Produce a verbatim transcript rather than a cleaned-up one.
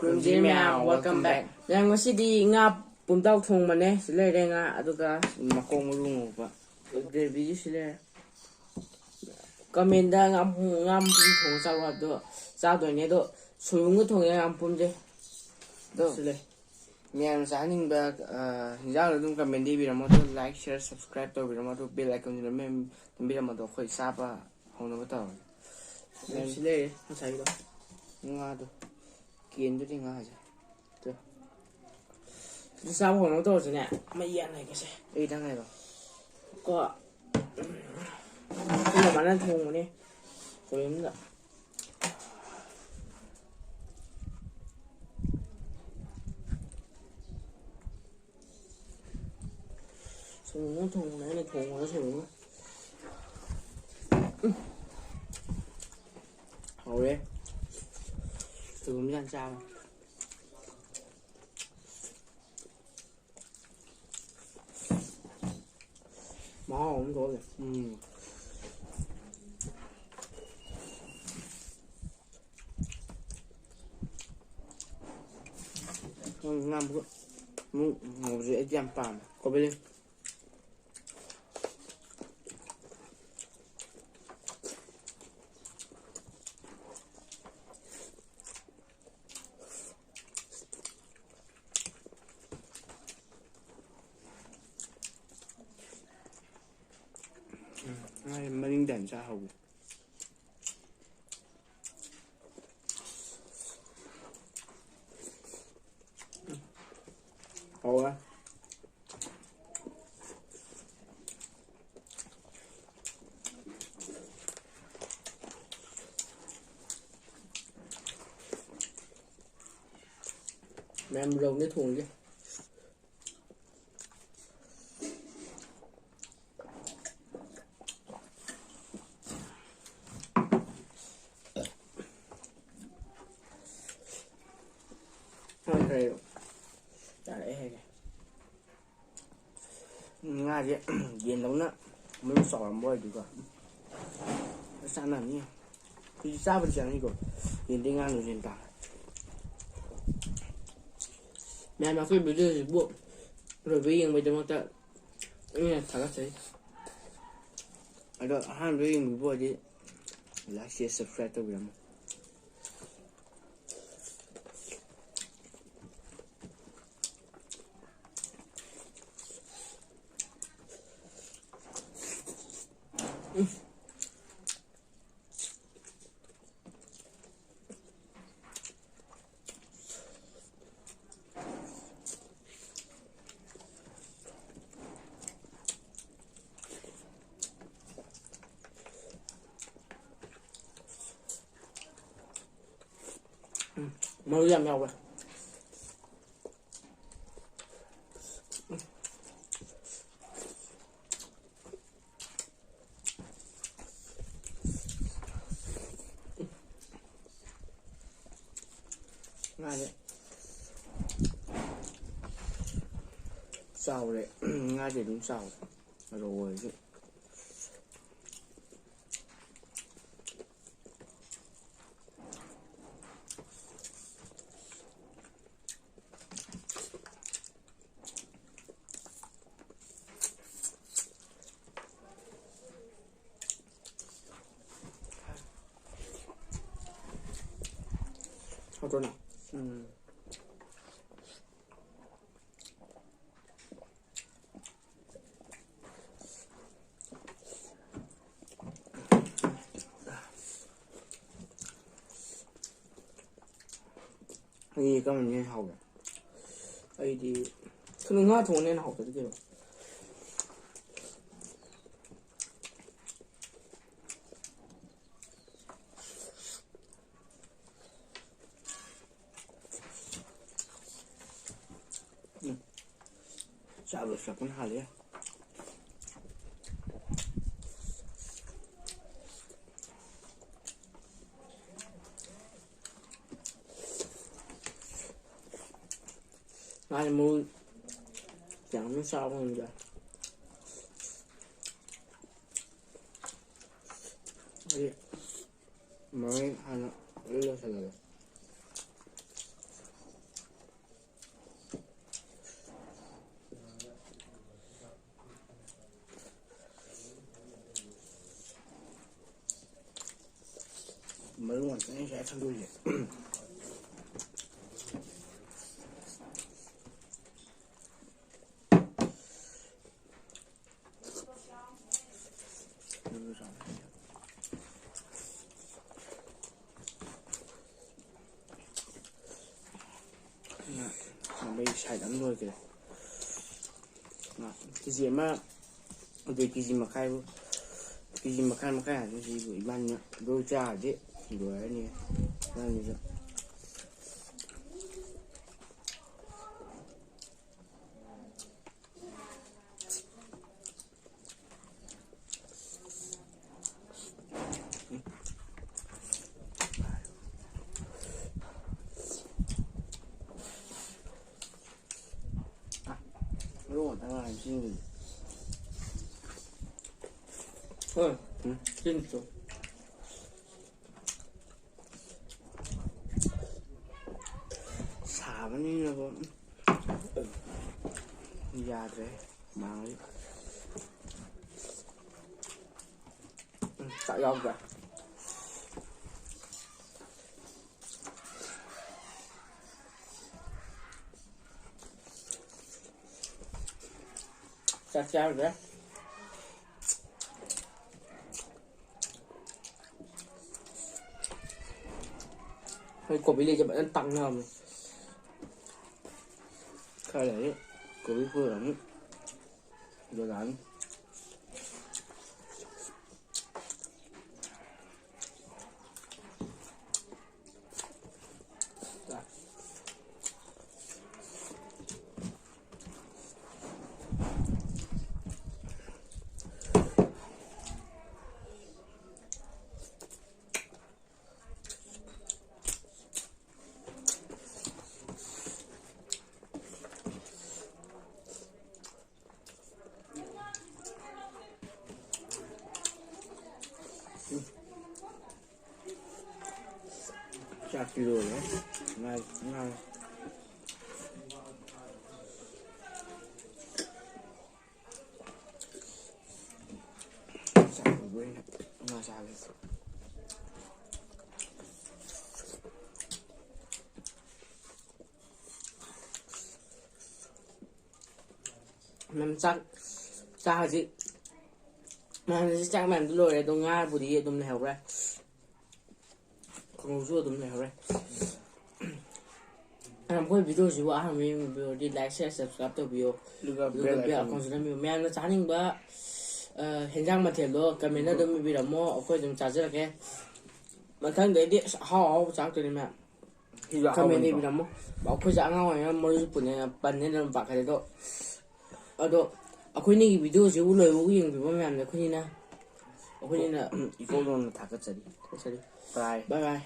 ꯈꯨꯔꯨꯝꯖꯔꯤ ꯃꯌꯥꯝ, welcome back. ꯃꯌꯥꯝ, ꯉꯁꯤꯗꯤ ꯉꯥ ꯄꯨꯝꯇꯥꯎ ꯊꯣꯡꯕꯅꯦ꯫ ꯁꯤ ꯂꯩꯔꯦ ꯉꯥ, ꯑꯗꯨꯒ ꯃꯈꯣꯡ ꯃꯔꯨ ꯉꯧꯕ꯫ Gravy ꯁꯤ ꯂꯩꯔꯦ꯫ Comment ꯗ ꯉꯥ ꯃꯄꯨꯝ, ꯉꯥ ꯃꯄꯨꯝ ꯊꯣꯡꯉ ꯆꯥꯔꯣ ꯍꯥꯏꯕꯗꯣ ꯆꯥꯗꯣꯏꯅꯦ꯫ ꯑꯗꯣ ꯁꯣꯏꯕꯨꯝꯒ ꯊꯣꯡꯉꯦ ꯉꯥ ꯃꯄꯨꯝꯁꯦ꯫ ꯑꯗꯣ ꯁꯤ ꯂꯩ꯫ ꯃꯌꯥꯝꯅ ꯆꯥꯅꯤꯡꯕ, ꯑ, ꯍꯤꯟꯖꯥꯡꯗꯣ ꯑꯗꯨꯝ comment ꯗ ꯏꯕꯤꯔꯝꯃꯣ꯫ ꯑꯗꯣ like, share, subscribe ꯇꯧꯕꯤꯔꯝꯃꯣ꯫ ꯑꯗꯣ bell icon ꯁꯤꯅ ꯃꯦꯝ ꯅꯝꯕꯤꯔꯝꯃꯣ꯫ ꯑꯗꯣ ꯑꯩꯈꯣꯏ ꯆꯥꯕ ꯍꯧꯅꯕ ꯇꯧꯔꯒꯦ꯫ ꯁꯤ ꯂꯩꯔꯦ ꯉꯁꯥꯏꯒꯤꯗꯣ꯫ ꯉꯥꯗꯣ꯫ ꯀꯦꯟꯗꯨꯗꯤ ꯉꯥꯁꯦ꯫ ꯇꯨ꯫ ꯑꯗꯨ ꯆꯥꯕ ꯍꯧꯅꯕ ꯇꯧꯔꯁꯤꯅꯦ꯫ ꯃꯩ ꯌꯥꯟꯅꯒꯦꯁꯦ꯫ ꯑꯩ ꯈꯤꯇꯪ ꯉꯥꯏꯔꯣ꯫ ꯀꯣ꯫ ꯑꯩꯈꯣꯏ ꯃꯃꯥꯅ ꯊꯣꯡꯕꯅꯦ꯫ ꯀꯣꯂꯨꯝꯗ꯫ ꯁꯣꯏꯕꯨꯝꯒ ꯊꯣꯡꯕꯅꯦ ꯑꯩꯅ ꯊꯣꯡꯕꯅ ꯁꯣꯏꯕꯨꯝꯒ꯫ ꯎꯝ꯫ ꯍꯧꯔꯦ꯫ ꯁꯣꯏꯕꯨꯝꯁꯦ ꯌꯥꯝ ꯆꯥꯕ꯫ ꯃꯍꯥꯎ ꯑꯃ ꯊꯣꯛꯍꯜꯂꯦ꯫ ꯎꯝ꯫ ꯎꯝ, ꯉꯥ ꯃꯔꯨ-, ꯃꯔꯨ ꯉꯧꯕꯁꯦ ꯑꯩꯗꯤ ꯌꯥꯝ ꯄꯥꯝꯃꯦ꯫ ꯀꯣꯕꯤ ꯂꯩ꯫ ꯎꯝ, ꯃꯥꯒꯤ ꯃꯅꯤꯡꯗ ꯌꯥꯝ ꯆꯥꯍꯧꯋꯤ꯫ ꯍꯥꯎꯋꯦ꯫ ꯃꯌꯥꯝ ꯔꯧꯅꯦ ꯊꯣꯡꯉꯤꯁꯦ꯫ ꯍꯣꯏ, ꯈꯔ ꯆꯥꯔꯛꯑꯦ ꯍꯥꯏꯒꯦ꯫ ꯉꯥꯁꯦ ꯌꯦꯟꯗꯧꯅ ꯃꯔꯨ ꯆꯥꯎꯔꯝꯕ ꯑꯣꯏꯗꯤꯀꯣ꯫ ꯆꯥꯅꯅꯤ꯫ ꯍꯧꯖꯤꯛ ꯆꯥꯕꯗꯤ ꯆꯥꯅꯤꯀꯣ꯫ ꯌꯦꯟꯗꯤ ꯉꯥꯅꯨ ꯌꯦꯟ ꯇꯥ꯫ ꯃꯌꯥꯝ ꯑꯩꯈꯣꯏ ꯚꯤꯗꯤꯑꯣꯁꯤꯕꯨ ꯂꯣꯏꯕ ꯌꯦꯡꯕꯒꯤꯗꯃꯛꯇ ꯑꯩꯅ ꯊꯥꯒꯠꯆꯔꯤ꯫ ꯑꯗꯣ ꯑꯍꯥꯟꯕ ꯌꯦꯡꯕꯤꯕ ꯑꯣꯏꯔꯗꯤ like, share, subscribe ꯇꯧꯕꯤꯔꯝꯃꯣ꯫ ꯎꯝ, ꯃꯔꯨ ꯌꯥꯝ ꯌꯥꯎꯋꯦ꯫ ꯉꯥꯁꯦ ꯆꯥꯎꯔꯦ꯫ ꯉꯥꯗꯤ ꯑꯗꯨꯝ ꯆꯥꯎꯔꯦ꯫ ꯔꯧ ꯑꯣꯏꯔꯁꯨ꯫ ꯍꯥꯎꯇ꯭ꯔꯣ ꯅꯪ? ꯎꯝ꯫ ꯑꯩꯗꯤ ꯀꯔꯝꯕꯅ ꯍꯦꯟꯅ ꯍꯥꯎꯒꯦ? ꯑꯩꯗꯤ ꯈꯪꯗꯦ, ꯉꯥ ꯊꯣꯡꯕꯅ ꯍꯦꯟꯅ ꯍꯥꯎꯇ꯭ꯔꯗꯤ ꯀꯩꯅꯣ꯫ ꯎꯝ꯫ ꯆꯥꯕ ꯆꯠꯄꯅ ꯍꯥꯜꯂꯦ꯫ ꯃꯥꯗꯤ ꯃꯔꯣꯏ ꯌꯥꯝꯅ ꯆꯥꯕ ꯉꯝꯗꯦ꯫ ꯑꯩ ꯃꯔꯣꯏ ꯍꯥꯟꯅ ꯂꯣꯏ ꯂꯣꯏꯁꯤꯜꯂꯒꯦ꯫ ꯑꯩ ꯉꯁꯥꯏ ꯊꯝꯗꯣꯏꯁꯦ꯫ ꯁꯥꯏꯠ ꯑꯃ ꯂꯣꯏꯈ꯭ꯔꯦ꯫ ꯉꯥ ꯀꯦ ꯖꯤ ꯑꯃ, ꯑꯗꯨ ꯀꯦ ꯖꯤ ꯃꯈꯥꯏꯕꯨ, ꯀꯦ ꯖꯤ ꯃꯈꯥꯏ, ꯃꯈꯥꯏ ꯍꯥꯏꯕ ꯁꯤꯕꯨ ꯏꯕꯥꯅꯤꯅ ꯑꯗꯨ ꯆꯥꯔꯗꯤ ꯂꯣꯏꯔꯅꯤ ꯏꯕꯥꯅꯤꯁꯨ꯫ ꯃꯔꯨ ꯉꯥꯛꯇ ꯉꯥꯏꯔꯦ ꯆꯤꯡꯗꯗꯤ꯫ ꯍꯣꯏ꯫ ꯎꯝ꯫ ꯆꯤꯡꯁꯨ꯫ ꯁꯥꯕꯅꯤꯅꯀꯣ꯫ ꯌꯥꯗ꯭ꯔꯦ꯫ ꯍꯨꯃꯥꯡꯁꯤ꯫ ꯎꯝ, ꯆꯥꯛ ꯌꯥꯎꯗ꯭ꯔꯦ꯫ ꯆꯥꯛ ꯆꯥꯔꯨꯔꯦ꯫ ꯑꯩꯈꯣꯏ ꯀꯣꯕꯤ ꯂꯩꯁꯦ ꯐꯖꯅ ꯇꯥꯡꯅꯕꯅꯦ꯫ ꯈꯔ ꯂꯩꯔꯗꯤ ꯀꯣꯕꯤ ꯐꯨꯜ ꯑꯃꯨꯛ ꯌꯣꯜꯂꯛꯑꯅꯤ꯫ ꯆꯥꯛꯇꯤ ꯂꯣꯏꯔꯦ꯫ ꯉꯥꯏ-, ꯉꯥꯏ-꯫ ꯆꯥꯛ ꯂꯣꯏꯕ ꯑꯣꯏꯅ ꯉꯥ ꯆꯥꯒꯦ꯫ ꯃꯌꯥꯝ ꯆꯥꯛ ꯆꯥ ꯍꯧꯖꯤꯛ ꯃꯌꯥꯝꯁꯤ ꯆꯥꯛ ꯃꯌꯥꯝꯗꯨ ꯂꯣꯏꯔꯦ꯫ ꯑꯗꯣ ꯉꯥꯕꯨꯗꯤ ꯑꯗꯨꯝ ꯂꯩꯍꯧꯔꯦ, ꯀꯥꯡꯍꯧꯁꯨ ꯑꯗꯨꯝ ꯂꯩꯍꯧꯔꯦ꯫ ꯑꯩꯈꯣꯏ ꯚꯤꯗꯤꯑꯣꯁꯤꯕꯨ ꯑꯍꯥꯟꯕ ꯌꯦꯡꯕꯤꯔꯗꯤ like, share, subscribe ꯇꯧꯕꯤꯌꯣ꯫ ꯑꯗꯨꯒ ꯑꯗꯨꯒ bell bell icon icon ꯁꯨ ꯅꯝꯕꯤꯌꯨ꯫ ꯃꯌꯥꯝꯅ ꯆꯥꯅꯤꯡꯕ ꯑ, ꯍꯦꯟꯖꯥꯡ ꯃꯊꯦꯜꯗꯣ comment ꯑꯗꯨꯝ ꯏꯕꯤꯔꯝꯃꯣ, ꯑꯩꯈꯣꯏ ꯑꯗꯨꯝ ꯆꯥꯖꯔꯛꯀꯦ꯫ ꯃꯊꯪꯗꯩꯗꯤ ꯑꯁ ꯑꯍꯥꯎ ꯑꯍꯥꯎꯕ ꯆꯥꯔꯛꯇꯣꯏꯅꯦ ꯃꯌꯥꯝ꯫ ꯁꯤꯁꯨ ꯑꯍꯥꯎꯕꯅꯤꯀꯣ꯫ Comment ꯏꯕꯤꯔꯝꯃꯣ꯫ ꯑꯩꯈꯣꯏꯁꯦ ꯑꯉꯥꯡ ꯑꯣꯏꯔꯤꯉꯩ ꯃꯔꯨꯁꯨ ꯄꯨꯟꯅ ꯄꯟꯅꯦꯅ ꯑꯗꯨꯝ ꯄꯥꯈꯠꯂꯦ ꯑꯗꯣ꯫ ꯑꯗꯣ ꯑꯩꯈꯣꯏꯅꯤꯒꯤ ꯚꯤꯗꯤꯑꯣꯁꯤꯕꯨ ꯂꯣꯏꯕꯧ ꯌꯦꯡꯕꯤꯕ ꯃꯌꯥꯝꯗ ꯑꯩꯈꯣꯏꯅꯤꯅ ꯑꯩꯈꯣꯏꯅꯤꯅ ꯏꯀꯣꯛ ꯅꯣꯟꯅ ꯊꯥꯒꯠꯆꯔꯤ꯫ ꯊꯥꯒꯠꯆꯔꯤ꯫ Bye꯫ Bye bye꯫